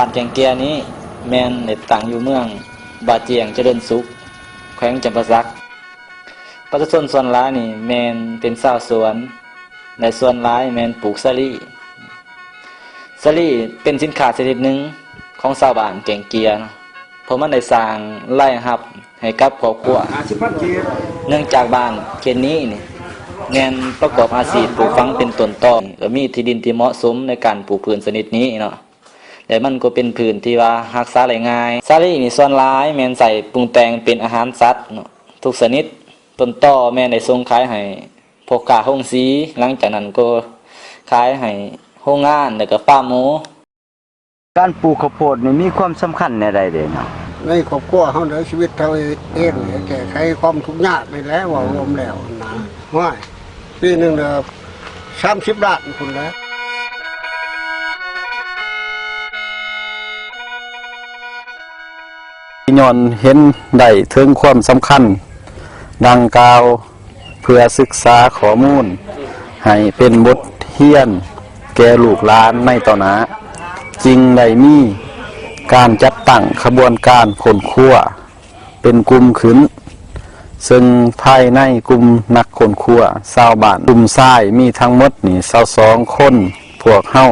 ບ້ານແກ່ງເກຍນີ້ແມ່ນໄດ້ຕັ້ງຢູ່ເມືອງບາຈຽງຈະເລີນສຸກ ແຂວງຈຳປາສັກ. ປະຊາຊົນສ່ວນຫຼາຍນີ້ແມ່ນເປັນຊາວສວນ ແລະ ສ່ວນຫຼາຍແມ່ນປູກສາລີ. ສາລີເປັນສິນຄ້າຊະນິດໜຶ່ງຂອງຊາວບ້ານແກ່ງເກຍເນາະ ເພາະມັນໄດ້ສ້າງລາຍຮັບໃຫ້ກັບຄອບຄົວ. ຫ້າສິບພັນກີບ. ເນື່ອງຈາກບ້ານເຂດນີ້ນີ້ແມ່ນປະກອບອາຊີບປູກຝັງເປັນຕົ້ນຕໍ ກໍມີທີ່ດິນທີ່ເໝາະສົມໃນການປູກພືນຊະນິດນີ້ເນາະ ແລະ ມັນກໍເປັນພືນທີ່ວ່າຮັກສາໄດ້ງ່າຍ. ສາລີນີ້ສ່ວນຫຼາຍແມ່ນໃຊ້ປຸງແຕ່ງເປັນອາຫານສັດເນາະ ທຸກຊະນິດ. ຕົ້ນຕໍແມ່ນໄດ້ສົ່ງຂາຍໃຫ້ພໍ່ຄ້າໂຮງສີ, ຫຼັງຈາກນັ້ນກໍຂາຍໃຫ້ໂຮງງານ ແລ້ວກໍຟາມໝູ. ການປູກເຂົ້າໂພດນີ້ມີຄວາມສຳຄັນແນວໃດເດເນາະ? ໃນຄອບຄົວເຮົາໃນຊີວິດເຮົາເອງ ແກ້ໄຂຄວາມທຸກຍາກນີ້ແຫຼະ ເວົ້າລວມແລ້ວນະ. ຫ້ວຍ ປີໜຶ່ງລະສາມສິບລ້ານພຸ້ນແຫຼະ. ຍ້ອນເຫັນໄດ້ເຖິງຄວາມສຳຄັນດັ່ງກ່າວ ເພື່ອສຶກສາຂໍ້ມູນໃຫ້ເປັນບົດຮຽນແກ່ລູກຫຼານໃນຕໍ່ໜ້າ, ຈຶ່ງໄດ້ມີການຈັດຕັ້ງຂະບວນການຄົ້ນຄວ້າເປັນກຸ່ມຂຶ້ນ, ເຊິ່ງພາຍໃນກຸ່ມນັກຄົ້ນຄວ້າຊາວບ້ານກຸ່ມຊາຍມີທັງໝົດນີ້ຊາວສອງຄົນ. ພວກເຮົາ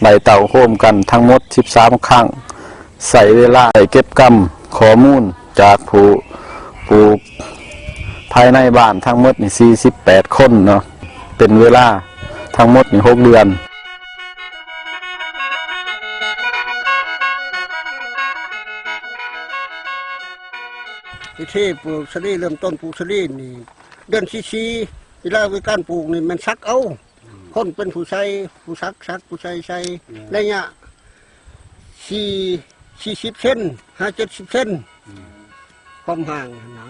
ໄດ້ເຕົ້າໂຮມກັນທັງໝົດສິບສາມຄັ້ງ. ໃຊ້ເວລາໄດ້ເກັບກຳຂໍ້ມູນຈາກຜູ້ປູກພາຍໃນບ້ານທັງໝົດນີ້ສີ່ສິບແປດຄົນເນາະ, ເປັນເວລາທັງໝົດນີ້ຫົກເດືອນ. ວິທີປູກສາລີ ເລີ່ມຕົ້ນປູກສາລີນີ້ ເດືອນທີສີ່ ເວລາ ວິທີການປູກນີ້ແມ່ນສັກເອົາ. ອືມ ຄົນເປັນຜູ້ໃສ່ ຜູ້ສັກສັກ ຜູ້ໃສ່ໃສ່. ແມ່ນ. ໄລຍະສີ່ ສີ່ສິບເຊັນ ຫາ ເຈັດສິບເຊັນ. ອືມ ຄວາມຫ່າງຫັ້ນນະ.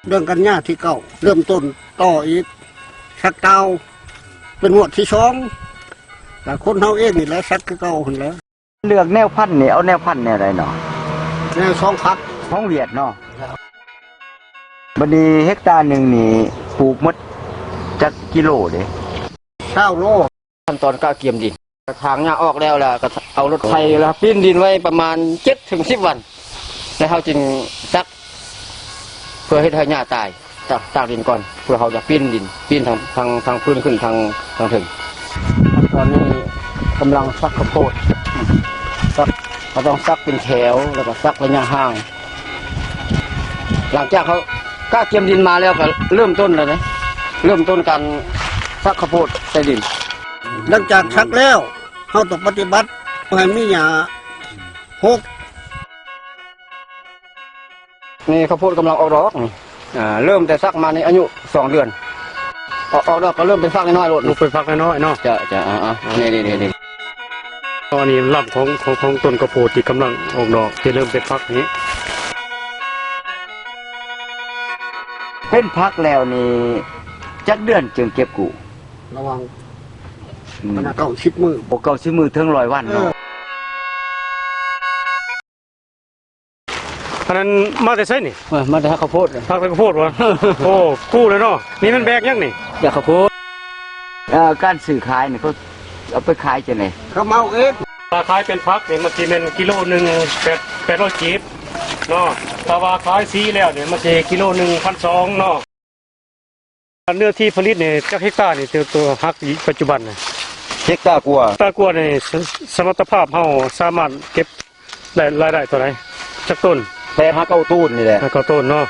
ເດືອນກັນຍາທີເກົ້າ ເລີ່ມຕົ້ນຕໍ່ອີກ ສັກຕ່າວ ເປັນງວດທີສອງ. ແລະ ຄົນເຮົາເອງນີ້ແຫຼະ ສັກຄືເກົ່າຫັ້ນແຫຼະ. ເລືອກແນວພັນນີ້ ເອົາແນວພັນແນວໃດເນາະ? ແນວສອງພັນ ຂອງຫວຽດເນາະ. ບັດນີ້ເຮັກຕາໜຶ່ງນີ້ປູກໝົດຈັກກິໂລເດ? ຊາວໂລ. ຂັ້ນຕອນກະກຽມດິນ ຖາງຫຍ້າອອກແລ້ວ ແລ້ວກໍເອົາລົດໄຖ ແລ້ວປີ້ນດິນໄວ້ປະມານເຈັດເຖິງສິບວັນ ແລ້ວເຮົາຈຶ່ງຕັກ ເພື່ອເຮັດໃຫ້ຫຍ້າຕາຍ. ຕາກ ຕາກດິນກ່ອນ ເພື່ອເຮົາຈະປີ້ນດິນ ປີ້ນທາງ ທາງ ທາງພື້ນຂຶ້ນທາງ ທາງເທິງ. ຕອນນີ້ກຳລັງສັກເຂົ້າໂພດ ສັກ ເຮົາຕ້ອງສັກເປັນແຖວ ແລ້ວກໍສັກໄລຍະຫ່າງ. ຫຼັງຈາກເຮົາກະກຽມດິນມາແລ້ວ ກໍເລີ່ມຕົ້ນແລ້ວເດ້ ເລີ່ມຕົ້ນການສັກເຂົ້າໂພດໃສ່ດິນ. ຫຼັງຈາກສັກແລ້ວ ເຮົາຕ້ອງປະຕິບັດບໍ່ໃຫ້ມີຫຍ້າຫົກ. ນີ້ເຂົ້າໂພດກຳລັງອອກດອກນີ້ ອ່າ ເລີ່ມແຕ່ສັກມານີ້ອາຍຸສອງເດືອນ ອອກ ອອກດອກກໍເລີ່ມເປັນຝັກນ້ອຍໆໂລດ. ລູກເປັນຝັກນ້ອຍໆເນາະ. ຈ້ະ ຈ້ະ ອ່າໆ ນີ້ໆໆ ຕອນນີ້ລຳຂອງ ຂອງ ຂອງຕົ້ນເຂົ້າໂພດທີ່ກຳລັງອອກດອກ ທີ່ເລີ່ມເປັນຝັກນີ້. ເປັນຝັກແລ້ວນີ້ຈັກເດືອນຈຶ່ງເກັບກູ້? ລະຫວ່າງ ອືມ ປະມານເກົ້າສິບມື້. ໂອ້ ເກົ້າສິບມື້ເຖິງຮ້ອຍວັນເນາະ. ເອີ. ອັນນັ້ນມາແຕ່ໃສນີ້? ເອີ ມາແຕ່ຮັກເຂົ້າໂພດ. ຮັກແຕ່ເຂົ້າໂພດວະ? ໂອ້ ກູ້ແລ້ວເນາະ. ນີ້ແມ່ນແບກຫຍັງນີ້? ແບກເຂົ້າໂພດ. ເອີ ການຊື້ຂາຍນີ້ເຂົາເອົາໄປຂາຍຈັ່ງໃດ? ເຂົາເໝົາເອງ. ຖ້າຂາຍເປັນຝັກນີ້ມັນຊິແມ່ນກິໂລໜຶ່ງແປດ ແປດຮ້ອຍກີບເນາະ. ຖ້າວ່າຂາຍສີແລ້ວນີ້ມັນຊິກິໂລໜຶ່ງພັນສອງເນາະ. ເນື້ອທີ່ຜະລິດນີ້ຈັກເຮັກຕານີ້ ຕົວ ຕົວຮັກປັດຈຸບັນນະ? ເຮັກຕາກວ່າ. ເຮັກຕາກວ່ານີ້ ສະ ສະມັດຕະພາບເຮົາສາມາດເກັບໄດ້ລາຍໄດ້ເທົ່າໃດ? ຈັກໂຕນ? ແປດຫາເກົ້າໂຕນນີ້ແຫຼະ. ຫາເກົ້າໂຕນເນາະ.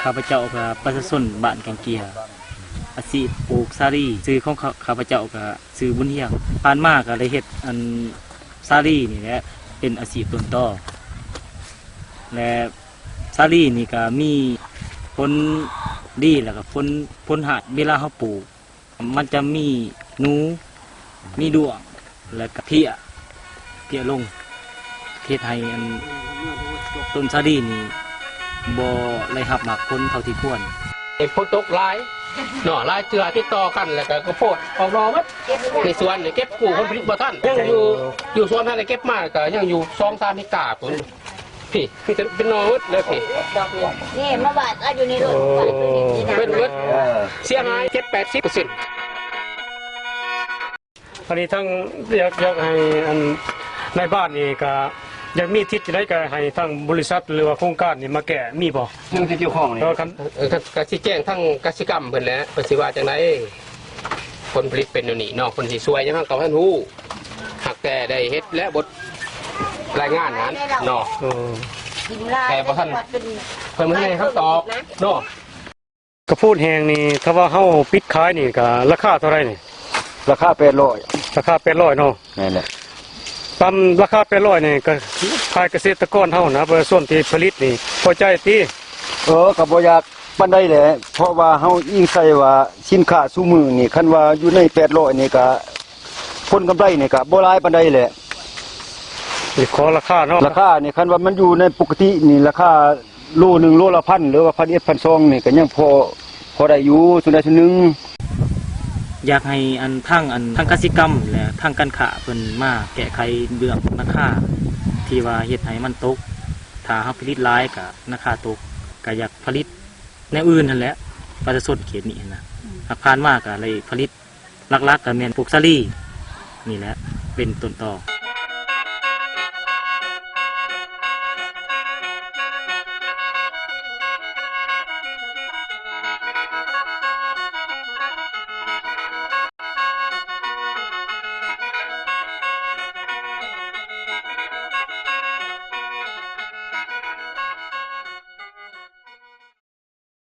ຂ້າພະເຈົ້າກໍປະຊາຊົນບ້ານແກ່ງເກຍ ອາຊີບປູກສາລີ. ຊື່ຂອງຂ້າ ຂ້າພະເຈົ້າກໍຊື່ບຸນຮຽງ. ຜ່ານມາກໍໄດ້ເຮັດອັນ ສາລີນີ້ແຫຼະເປັນອາຊີບຕົ້ນຕໍ ແລະ ສາລີນີ້ກະມີຜົນດີ ແລ້ວກະຜົນ ຜົນຮ້າຍ. ເວລາເຮົາປູກ ມັນຈະມີໜູ ມີດ້ວງ ແລ້ວກະເພຍ ເພຍລົງ ເຮັດໃຫ້ອັນ ຕົ້ນສາລີນີ້ບໍ່ໄດ້ຮັບໝາກຜົນເທົ່າທີ່ຄວນ. ຝົນຕົກຫຼາຍເນາະ ຫຼາຍເທື່ອຕິດຕໍ່ກັນ ແລ້ວກະເຂົ້າໂພດອອກໜໍ່ໝົດ. ໃນສວນນີ້ເກັບກູ້ຜົນຜະລິດບໍ່ທັນ ຍັງຢູ່ ຢູ່ສວນຫັ້ນເກັບມາກະຍັງຢູ່ສອງສາມເຮັກຕາພຸ້ນ. ພີ້ ມີແຕ່ເປັນໜໍ່ໝົດເລີຍພີ້ ດອກນີ້ ນີ້ມາບາດເອົາຢູ່ໃນລົດ ໂອ້ ບາດຢູ່ນີ້ ເປັນໝົດ ເອີ ເສຍຫາຍເຈັດແປດສິບເປີເຊັນ. ອັນນີ້ທາງ ຢາກ ຢາກໃຫ້ອັນນາຍບ້ານນີ້ກະ ຢາກມີທິດຈັ່ງໃດກະໃຫ້ທາງບໍລິສັດ ຫຼືວ່າໂຄງການນີ້ມາແກ້ ມີບໍ່? ເລື່ອງທີ່ກ່ຽວຂ້ອງນີ້ ເອີ ຄັນ ເອີ ກະ ກະຊິແຈ້ງທາງກະສິກຳເພິ່ນແຫຼະ ເພິ່ນຊິວ່າຈັ່ງໃດ. ຜົນຜະລິດເປັນແນວນີ້ເນາະ ເພິ່ນຊິຊ່ວຍຫຍັງເຮົາກະບໍ່ທັນຮູ້ ຫາກແຕ່ໄດ້ເຮັດແລ້ວບົດລາຍງານນັ້ນເນາະ ເອີ ແຕ່ບໍ່ທັນ ເພິ່ນບໍ່ທັນໃຫ້ຄຳຕອບເນາະ. ກະໂພດແຫ້ງນີ້ ຖ້າວ່າເຮົາປິດຂາຍນີ້ກະລາຄາເທົ່າໃດນີ້? ລາຄາແປດຮ້ອຍ ລາຄາແປດຮ້ອຍເນາະ ແມ່ນແຫຼະ ຕາມລາຄາແປດຮ້ອຍນີ້ກະ ພາຍກະເສດຕະກອນເຮົານະ ປະຊາຊົນທີ່ຜະລິດນີ້ພໍໃຈຕິ? ເອີ ກະບໍ່ຢາກປານໃດແຫຼະ ເພາະວ່າເຮົາອີງໃສ່ວ່າສິນຄ້າຊຸມື້ນີ້ ຄັນວ່າຢູ່ໃນແປດຮ້ອຍນີ້ກະ ຜົນກຳໄລນີ້ກະບໍ່ຫຼາຍປານໃດແຫຼະ ນີ້ຂໍລາຄາເນາະ ລາຄານີ້ ຄັນວ່າມັນຢູ່ໃນປົກກະຕິນີ້ ລາຄາໂລໜຶ່ງ ໂລລະພັນ ຫຼືວ່າພັນເອັດ ພັນສອງນີ້ກະຍັງພໍ ພໍໄດ້ຢູ່ ສ່ວນໃດສ່ວນໜຶ່ງ. ຢາກໃຫ້ອັນ ທາງອັນ ທາງກະສິກຳ ແລະ ທາງການຄ້າເພິ່ນມາແກ້ໄຂເລື່ອງລາຄາ ທີ່ວ່າເຮັດໃຫ້ມັນຕົກ ຖ້າເຮົາຜະລິດຫຼາຍກະລາຄາຕົກ ກະຢາກຜະລິດແນວອື່ນຫັ້ນແຫຼະ ປະຊາຊົນເຂດນີ້ຫັ້ນນະ ຫາກຜ່ານມາກະໄດ້ຜະລິດ ຫຼັກໆກະແມ່ນປູກສາລີນີ້ແຫຼະ ເປັນຕົ້ນຕໍ.